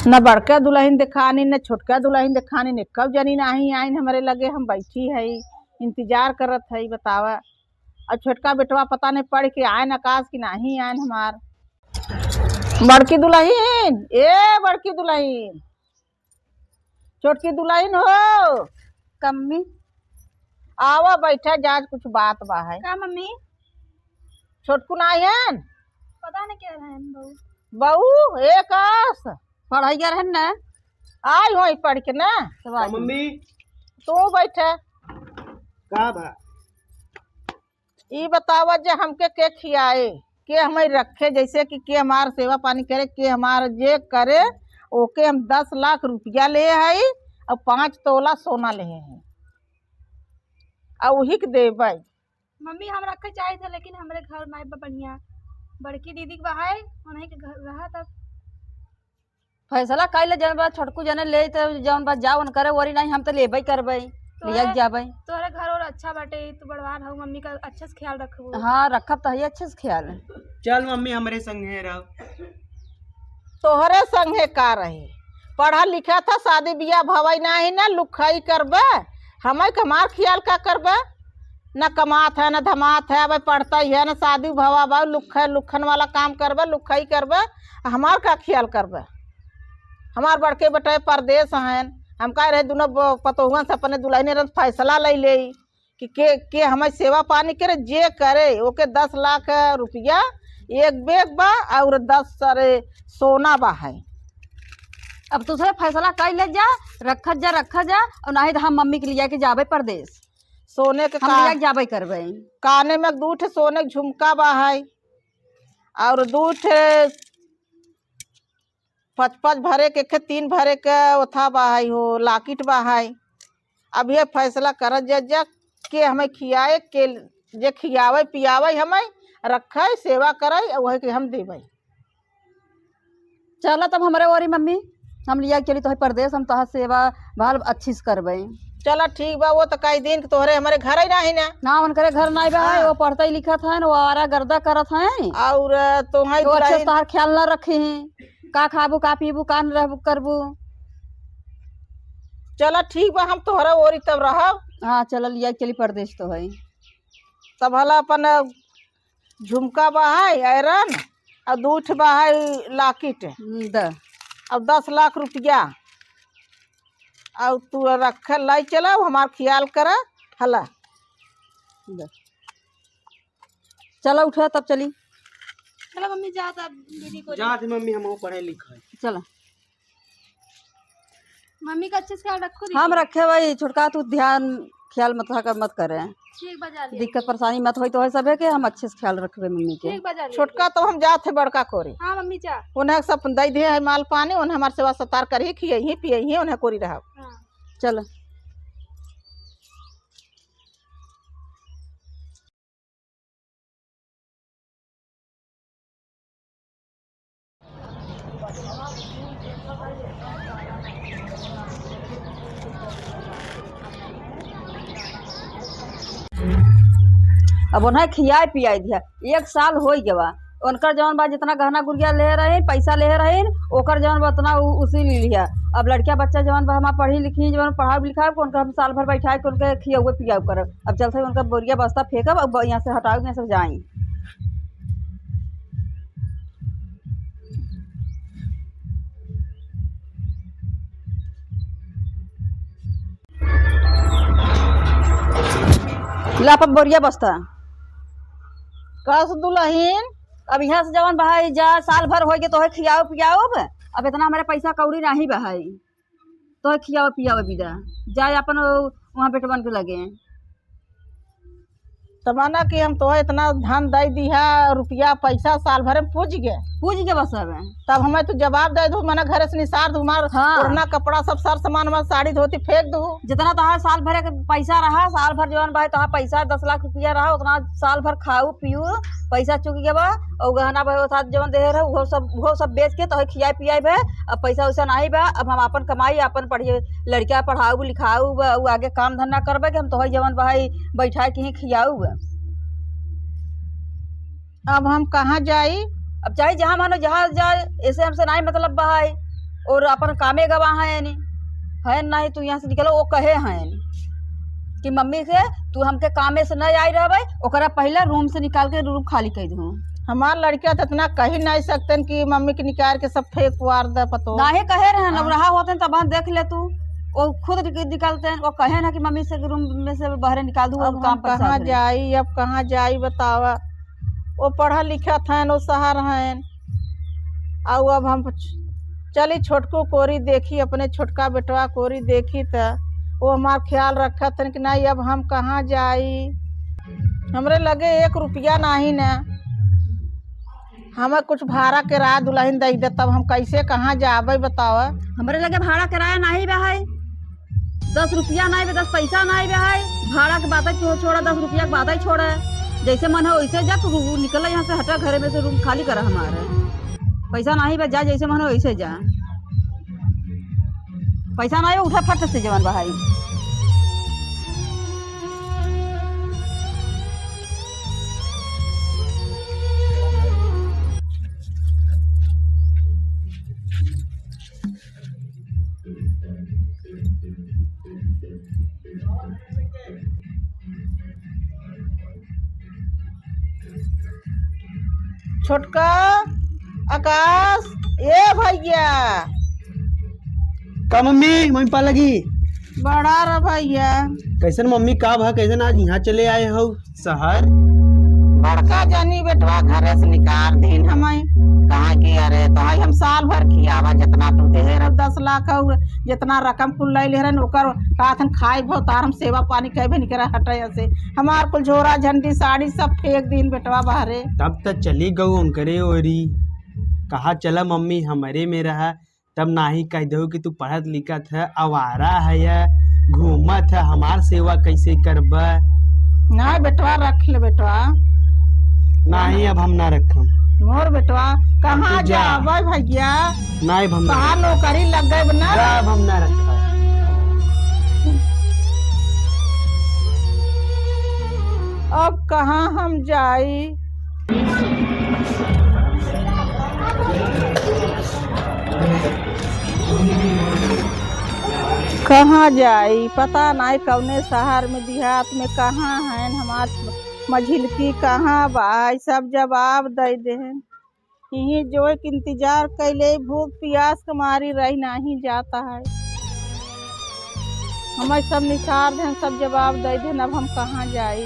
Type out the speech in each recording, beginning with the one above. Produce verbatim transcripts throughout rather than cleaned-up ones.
न बड़का दुलहिन देखानी, न छोटका दुलहिन देखानी, न एक्कउ जनी नाहीं आइन हमरे लगे। हम बैठी हई, इंतजार करत हई, बतावा। अउर छोटका बेटवा पता नहीं पढ़ के आएन आकाश कि नाहीं आएन हमार। बड़की दुलहिन, ए बड़की दुलहिन, छोटकी दुलहिन हो। का मम्मी? आवा बैठा जा, कुछ बात बा है। का मम्मी? छोटकू नाहीं आएन? पता नहीं का रहेन बहू। बहू, ए आकाश। पढ़ाई कर है ना? आई होई पढ़ के ना। तो आई। मम्मी। तू बैठे। का बा? ई बतावा जे हमके के खियाए, के हमें रखे, जैसे कि के हमार सेवा पानी करे, के हमार जे करे, ओके हम दस लाख रुपया लेहे हई अउर पाँच तोला सोना लेहे हई अउर उही के देबै। मम्मी, हम रखे चाहित है, लेकिन हमरे घर नाई बा बढ़िया। बड़की दीदी के बहाय, उन्हीं के घर रहा तब। फैसला कइले जौन बा, छोटकू जने ले त जौन बा, जा उनकरे ओरी नाहीं, हम त लेबै करबै, तोहरे, लिया के जाबै। तोहरे घर और अच्छा बाटे, तू बड़वार हऊ, मम्मी का अच्छे से ख्याल रखबू। हाँ, रखब त है अच्छे से ख्याल। चल मम्मी, हमरे संगे रहो। तोहरे संगे का रही? पढ़ा लिखा था, शादी बियाह भवई नाहीं ना, लुखई करबे, हमें के हमार ख्याल का करबे? न कमात है, न धमात है, अबे पढ़ता ही है, न शादी भवा बा, लुखे, लुखन वाला काम करबे, लुखई करबे, हमार का ख्याल करबे? हमार बड़के बेटे परदेस हैं, हम कह रहे दुनो ब-, पतोहुअन से अपने दुलहिने रंग फैसला लई लेई कि के, के हमें सेवा पानी करे, जे करे, ओके दस लाख रुपया एक बैग बा और दस सरे सोना बा है। अब तू से फैसला कई ले जा, रखत जा, रखत जा, और नाहीं त हम मम्मी के लिया के जाबे परदेस। सोने के हम का-, लिया के जाबे करबे। काने में दू ठे सोने के झुमका बा है, और दू ठे पच पच भरे के, के तीन भरे के ओथा बा है हो, लाकिट बा है। अब ये फैसला करत जा, जा के हमें खियाए, के जे खियावे पियावे हमें, रखे, सेवा करे, और वही के हम देवे। चला तब हमरे ओरी मम्मी, हम लिया के चली तोहे परदेस, हम तोहार सेवा भाल अच्छी से करबे। चला ठीक बा, वो तो कई दिन के तोहरे हमरे घर ही नाहीं ना। ना, उनकरे घर नाहीं बा, हाँ। वो पढ़ते लिखत हैं, वो आवारा गर्दा करत हैं। और तोहाई वो अच्छे से दुलहिन तोहार ख्याल ना रखी हैं, का खाबू, का पीबू, का न रहबू करबू। चला ठीक बा, हम तोहरे ओरी तब रहब। हाँ, चला लिया के चली परदेस तोहे। तब हला अपन झुमका बा है, आयरन, और दू ठे बा है लाकिट। हम्म, द। और दस लाख रुपया। और तू रखे लाई चला, हमार ख्याल करा, हला। द। चला उठा तब चली। चला मम्मी जा तब दीदी को। जा दे मम्मी, हम पढ़े लिखे। चला। मम्मी का अच्छे से ख्याल रखो दीदी। हम रखे भाई, छोटका तू ध्यान ख्याल मत रखा, मत करे। ठीक बा, जा ले। दिक्कत परेशानी मत होई तो है सभे के, हम अच्छे से ख्याल रखबे मम्मी के। ठीक बा, जा ले। छोटका तो हम जात है बड़का कोरी। हाँ मम्मी जा। उन्हें सब दई दे है माल पानी, उन्हें हमार सेवा सत्कार करी, खियई ही, पियई ही, उन्हें कोरी रहब। हाँ। चल। अब उन्हें खियाए पियाए दिया, एक साल होइ गवा। उनकर जौन बा जितना गहना गुरिया ले रहे, पैसा ले रहे, ओकर जौन बा उतना उ-, उसी ले लिया। अब लड़किया बच्चा जौन बा हमार पढ़ी लिखी, जौन पढ़ाई लिखाई, उनका हम साल भर बैठाए के उनके खियाउए पियाउ करब। अब चलते उनका बोरिया बस्ता फेंकब, अब यहाँ से हटाओ, यहाँ से जाई। ला अपन बोरिया बस्ता। कस दुलहिन? अब यहाँ से जवन बहाई जा, साल भर होइगे तोहे खियाउब पियाउब, अब इतना हमरे पैसा कौड़ी नाहीं बहाई। तोहे खियावे पियावे बिदा। जाए अपन ओ, वहाँ बेटवन के लगे। त माना कि हम तोहे इतना धन दइ दिहा, रुपया, पैसा साल भर में पूज गे। पूज गे बस अब। तब हमें तू जवाब दइ दू, मने घरे से निसार दू, हमार हाँ। ओढ़ना, कपड़ा, सब सर सामान, हमार साड़ी, धोती फेंक दू। जितना तोहार साल भर के पैसा रहा, साल भर जवन भाई तोहार पैसा दस लाख रुपया रहा, उतना साल भर खाऊ, पियू, पैसा चुक गया बा, और गहना भाई साथ जवन देहे रहे, उहो सब, उहो सब बेच के तोहे खियाए पियाए बे। अब पैसा वैसा नाहीं बा, अब हम आपन कमाई, आपन पढ़िए, लड़का पढ़ाऊ, लिखाऊ बा, उ आगे काम धंधा करबे कि हम तोहे जवन भाई बैठाए के ही खियाऊ बा। अब हम कहाँ जाई? अब चाहे जहाँ मानो जहाँ जाए, ऐसे हमसे नाहीं मतलब बहाई। और अपन कामे गवा हैं यानी, है नहीं, तू यहाँ से निकलो, वो कहे हैं यानी कि मम्मी से, "तू हमके कामे से नहीं आई रहबे, ओकरा पहले रूम से निकाल के रूम खाली कर दूँ।" हमार लड़किया तो इतना कही नहीं सकते कि मम्मी के निकाल के सब फेंक पुआर दे पतो। नाहीं कहे रहन, अब हाँ। रहा होते तब देख ले तू, वो खुद निक-, निकलते हैं, वो कहे ना कि मम्मी से रूम में से बाहर निकाल दूँ, अब वो काम हम पर कहाँ साथ रहे। जाई, अब कहाँ जाई बतावा। वो पढ़ा लिखा था, वो शहर हैं, आउ अब हम च-, चली छोटकू कोरी देखी, अपने छोटका बेटवा कोरी देखी त वो हमार ख्याल रखत हन कि नहीं, अब हम कहाँ जाई, हमरे लगे एक रुपया नाहीं न, हमें कुछ भाड़ा किराया दुल्हन दे दे, तब हम कैसे कहाँ जाबे बतावा। हमरे लगे भाड़ा किराया नाहीं बा है, दस रुपया नाहीं बे, दस पैसा नाहीं बे है। भाड़ा के बात ही छो-, छोड़ा, दस रुपया के बात ही छोड़ा। जैसे मन हो वैसे जा, तू रू-, निकल यहाँ से, हटा घरे में से, रूम खाली करा हमारे। पैसा नाहीं बे, जा जैसे मन हो वैसे जा। पैसा नाहीं बे, उठा फट से जवन बहाई। छोटका, आकाश, ए भैया। का मम्मी, मम्मी पा लगी? बड़ा रह भैया। कैसन मम्मी, का भा, कैसन आज यहाँ चले आए हो? शहर? बड़का जनी बेटवा घरे से निकाल दीन हमें। कहा कि अरे तोहई हम साल भर खियावा, जितना तू देहे रहो दस लाख और जितना रकम कुल ले ले रहन, ओकर कहत हन खाए भो तार हम सेवा पानी कहे भी नहीं करा, हटे ऐसे। हमार कुल झोरा झंडी साड़ी सब फेंक दीन बेटवा बाहरे। तब त चली गऊ उनकरे ओरी। कहा चला मम्मी हमरे में रहा, तब नाहीं कह दो कि तू पढ़त लिखत है, आवारा है या घूमत है, हमार सेवा कैसे करबा? ना बेटवा, रख ले बेटवा। नाहीं, अब हम ना रखम। मोर बेटवा, कहाँ तू जा। जाबे भैया? नाहीं, अब हम ना कहाँ रखम। नौकरी लग गए ना? जा, अब हम ना रखम। अब कहाँ हम जाई? कहाँ जाई, पता नाहीं कौने शहर में, देहात में कहाँ हैं हमार मझिलकी, कहाँ बा, ई सब जवाब दे देहन। इहीं जोए के इंतजार कैले, भूख पियास के मारी रही नाहीं जाता है। हमें सब निसार देहन, सब जवाब दे देहन, अब हम कहाँ जाई?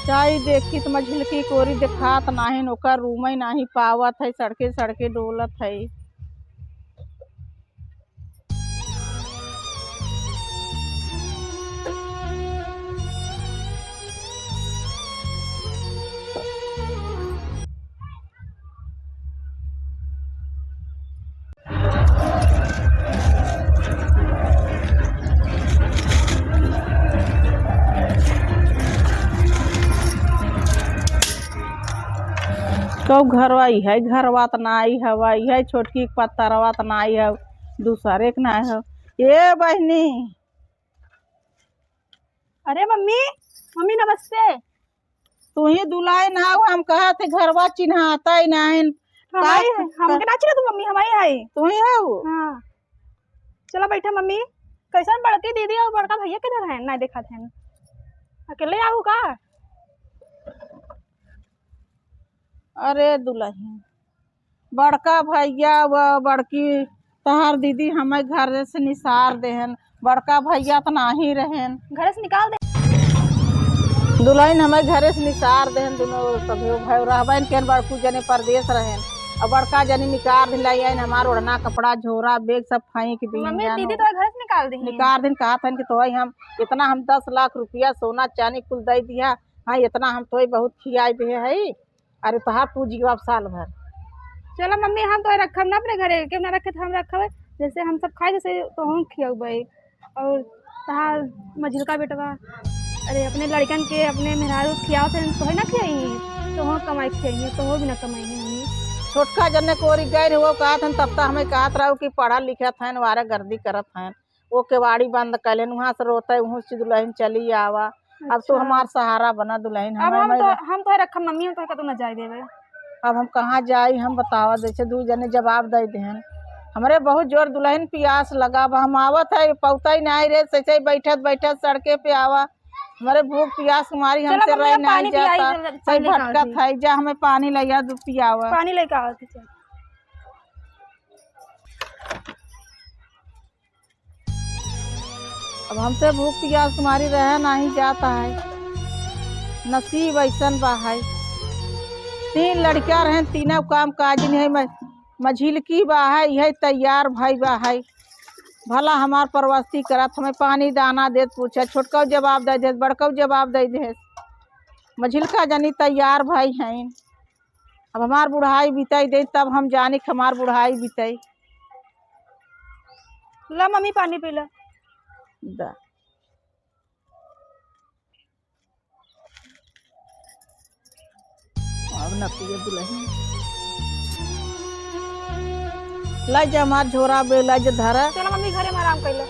जाई देखी त मझिलकी कोरी देखात नाहीं, ओकर रूमई नाहीं पावत है, सड़के सड़के डोलत है। कौ घरवा, इहै घरवा त नाई हवा, इहै छोटकी पतरवा त नाई हव, दूसरे के नाई हव। ए बहिनी, अरे मम्मी, मम्मी नमस्ते। तुही दुलाइन हऊ, हम कहत है घरवा चिन्हाता ही नाहिन। हमारी का है, हमके ना चिन्हत मम्मी, हमारी है। तुही हऊ? हाँ। चला बैठा मम्मी। कैसन बड़की दीदी और बड़का भैया किधर हैं? ना देखात हैं। अकेले आऊ का? अरे दुलहिन, बड़का भैया व बड़की तहार दीदी हमें घरे से निसार देहन। बड़का भैया त नाही रहेन। घरे से निकाल दे। दुलहिन हमें घरे से निसार देहन, दुनो सभी भाई रहबन केन, बड़कू जने परदेस रहेन। और बड़का जने निकाल दिन लाई आइन, हमार ओढ़ना, कपड़ा, झोरा, बैग सब फेंक दीन मम्मी, जानो। दीदी तो घर से निकाल दी। निकाल दिन कहत हन कि तोहई हम, इतना हम दस लाख रुपया सोना चानी कुल दे दिया, हाँ, इतना हम तोहई बहुत खियाई दे हई। अरे तोहार पूजी अब साल भर। चलो मम्मी, हम तो रखब ना अपने घरे, क्यों ना रखे तो हम रखब, जैसे हम सब खाए जैसे तो हम खियौबै। और तोहार मझिलका बेटवा, अरे अपने लड़कन के, अपने मेहरारू खियाओ थे, तोहे ना खियाई, तो हम कमाई खियाई, तो हो भी ना कमाई मम्मी। छोटका जने कोरी गए रहो, कहत हन, तब तक हमें कहत रहो कि पढ़ा लिखत हन, वारा गर्दी करत हन। वो केवाड़ी बंद कर लेन, वहाँ से रोते, वहाँ से दुलहिन चली आवा। अब तू अच्छा। हमार सहारा बना दुलहिन, अब हमें हम मैं तो, हम तो रखब मम्मी, हम तो कतौ न जाए देवे। अब हम कहाँ जाई, हम बतावा, जैसे दू जने जवाब दे देहन। हमरे बहुत जोर दुलहिन पियास लगा बा, हम आवत है, पौता ही नाहीं रहे, सच्चे बैठत बैठत सड़के पे आवा। हमरे भूख पियास के मारी चलो हमसे मम्मी, रही हम नाहीं पानी पियाई, जाता, चलो, सही पानी खाओ भटकत जी। है, जा हमें पानी लइया दू पियावा। पानी लेके आवत है, चल। अब हमसे भूख पियास के मारी रहे नाहीं जाता है, नसीब अइसन बा है। तीन लड़का रहेन, तीनों काम काजिन है, म-, मझिलकी बा है, इहै तैयार भई बा है। भला हमार परवस्ती करत, हमें पानी दाना देत पूछे, छोटकउ जवाब दइ देत, बड़कउ जवाब दइ देत। मझिलका जनी तैयार भई हैं। अब हमार बुढ़ाई बिताई दे, तब हम जानी कि हमार बुढ़ाई बिताई। ला मम्मी, पानी पी ला। दा। अब न पिए दुलहिन। लाई जा हमार झोरा बे, लाई जा धरा। चलो मम्मी, घरे में आराम कर लो।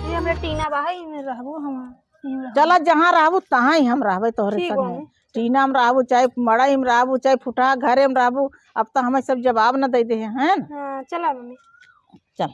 ये हमरे टीना बा है, इमे रहबो हम, इमे रहबो। चला, जहाँ रहबो, तहाँ ही हम रहबे तोहरे ठीक संग बा में। मम्मी। टीना में रहबो, चाहे मड़ई में रहबो, चाहे फुटहा घरे में रहबो, अब तो हमें सब जवाब न दे दे हैं, हैं न? हाँ, चला मम्मी। चल।